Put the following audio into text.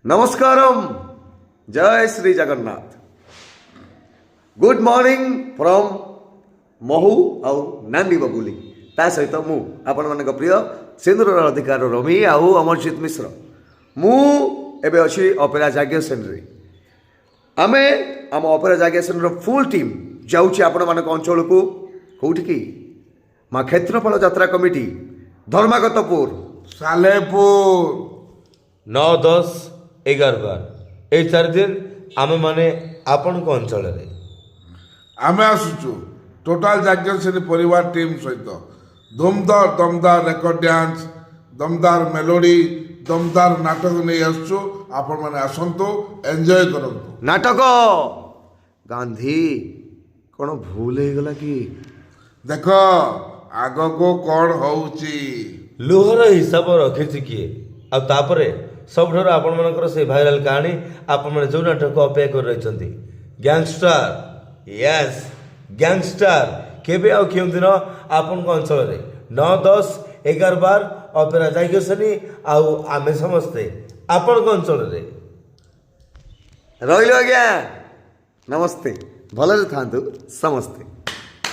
ନମସ୍କାରମ୍, ଜୟ Shri Jagannath. Good morning from Mahu ଆଉ ନାଣ୍ଡି ବଗୁଲି। ତା ସହିତ ମୁଁ ଆପଣମାନଙ୍କ ପ୍ରିୟ ସିନ୍ଦୁରର ଅଧିକାର ରମି ଆଉ ଅମରଜିତ ମିଶ୍ର। ମୁଁ ଏବେ ଅଛି ଅପେରା ଯାଜ୍ଞସେନରେ। ଆମେ ଆମ ଅପେରା ଯାଜ୍ଞସେନର ଫୁଲ୍ ଟିମ୍ ଯାଉଛି ଆପଣମାନଙ୍କ ଅଞ୍ଚଳକୁ। କେଉଁଠିକି? ମା କ୍ଷେତ୍ରପାଳ ଯାତ୍ରା କମିଟି, ଧର୍ମାଗତପୁର, ସାଲେପୁର। 9, 10, 11, 12, ଏଇ 4 ଦିନ ଆମେମାନେ ଆପଣଙ୍କ ଅଞ୍ଚଳରେ। ଆମେ ଆସୁଛୁ ଟୋଟାଲ ଯାଜ୍ଞସେନୀ ପରିବାର ଟିମ୍ ସହିତ। ଧୁମଦାର ଦମଦାର ରେକର୍ଡ ଡ୍ୟାନ୍ସ, ଦମଦାର ମେଲୋଡି, ଦମଦାର ନାଟକ ନେଇ ଆସୁଛୁ। ଆପଣମାନେ ଆସନ୍ତୁ, ଏନ୍ଜୟ କରନ୍ତୁ। ନାଟକ ଗାନ୍ଧୀ କ'ଣ ଭୁଲ ହେଇଗଲା କି? ଦେଖ ଆଗକୁ କ'ଣ ହଉଛି। ଲୁହର ହିସାବ ରଖିଛି କିଏ? ଆଉ ତାପରେ ସବୁଠାରୁ ଆପଣମାନଙ୍କର ସେଇ ଭାଇରାଲ କାହାଣୀ, ଆପଣମାନେ ଯେଉଁ ନାଟକ ଅପେକ୍ଷା କରି ରହିଛନ୍ତି, ଗ୍ୟାଙ୍ଗଷ୍ଟର। ୟେସ୍, ଗ୍ୟାଙ୍ଗଷ୍ଟର କେବେ ଆଉ କେଉଁ ଦିନ ଆପଣଙ୍କ ଅଞ୍ଚଳରେ? 9, 10, 11, 12, ଅପେରା ଯାଜ୍ଞସେନୀ ଆଉ ଆମେ ସମସ୍ତେ ଆପଣଙ୍କ ଅଞ୍ଚଳରେ। ରହିଲୁ ଆଜ୍ଞା, ନମସ୍ତେ। ଭଲରେ ଥାନ୍ତୁ ସମସ୍ତେ।